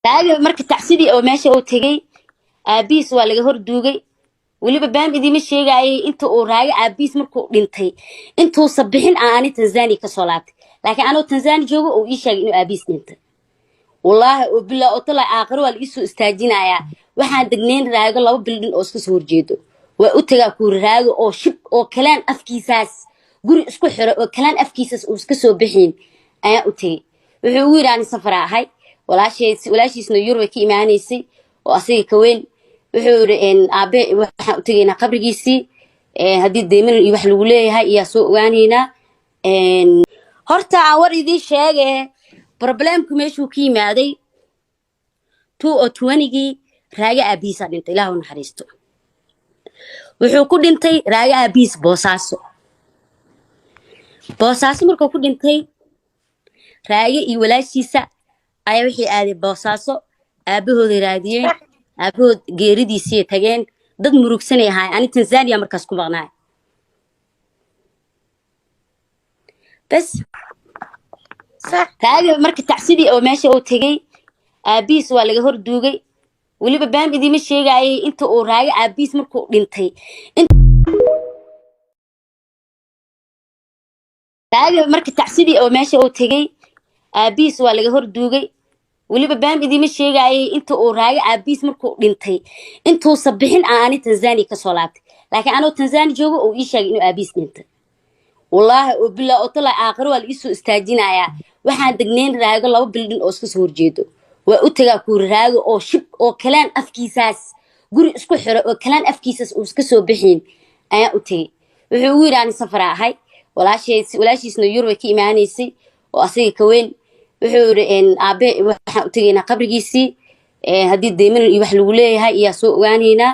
Aaga marka tacsidii oo meesha uu tegey, aabihiis waa laga horduugay. Weliba baan idiima sheegayay inta uu Raage aabihiis markuu dhintay intuusa bixin aan ani Tanzania kasoo laabtay, laakiin anoo Tanzania joogo uu ii sheegay inuu aabihiis dhintay. Wallaahi oo bilaa oo talaa aakhiro waa la iisoo istaajinayaa. Waxaan degnayn Raago laba bildhin oo iska soo horjeedo. Waa u tagaa kuuri Raago oo shib oo kalaan afkiisaas guri isku xiro oo kalaan afkiisaas uu iska soo bixin ayaan u tegey. Wuxuu ugu yidhi ani safaraa ahay, walaashiisna Yurubay ka imaanaysay oo asaga ka weyn. Wuxuu yidhi aabe waxaan u tegaynaa qabrigiisii, haddii deyman iyo wax lagu leeyahay iyaa soo ogaanaynaa. Horta aan war idiin sheege, problemku meeshuu ka yimaaday 2020-gii Raage aabihiisaa dhintay, Ilaah u naxariisto. Wuxuu ku dhintay Raage aabihiis Boosaaso. Boosaaso markuu ku dhintay, Raage iyo walaashiisa ayaa waxay aadeen Boosaaso, aabahooday raadiyeen, aabahood geeridiisii tageen. Dad murugsanay ahaay. Ani Tanzania markaas ku maqnaay bas. Raage marka tacsidii oo meesha uu tegey, aabihiis waa laga horduugay. Weliba baan idiima sheegayay inta uu Raage aabihiis markuu dhintay. Raage marka tacsidii oo meesha uu tegey, aabihiis waa laga horduugay. Weliba baan idiima sheegayay inta uu Raage aabihiis markuu dhintay intuusa bixin aan ani Tanzania kasoo laabtay, laakiin anoo Tanzania joogo uu ii sheegay inuu aabihiis dhintay. Wallaahi oo bilaa oo talaa aakhiro waa la iisoo istaajinayaa. Waxaan degnayn Raago laba bildhin oo iska soo horjeedo. Waa u tagaa kuuri Raago oo shib oo kalaan afkiisaas guri isku xiro oo kalaan afkiisaas uu iska soo bixin ayaan u tegey. Wuxuu ugu yidhi ani safaraa ahay, walaashiisna Yurubay ka imaanaysay oo asaga ka weyn. Wuxuu yidhi aabe waxaan u tegaynaa qabrigiisii, haddii deyman iyo wax lagu leeyahay iyaa soo ogaanaynaa.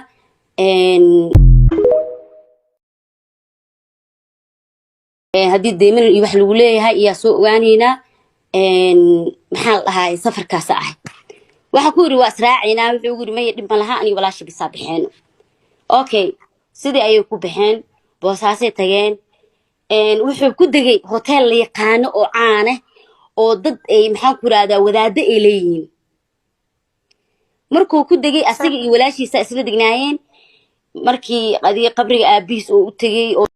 Haddii deyman iyo wax lagu leeyahay iyaa soo ogaanaynaa. Maxaa la dhahay, safarkaasa ahay. Waxaa ku yidhi waa israacaynaa. Wuxuu ugu yidhi maya, dhib ma laha, aniga walaasha bisaa baxeeno. Okay, sidii ayay ku baxeen, Boosaasay tageen. Wuxuu ku degay hotel la yaqaano oo caane oo dad ay maxaan ku rahdaa wadaado ay leeyihiin. Markuu ku degay, asaga iyo walaashiisa isla degnaayeen. Markii adii qabriga aabihiis oo u tegey oo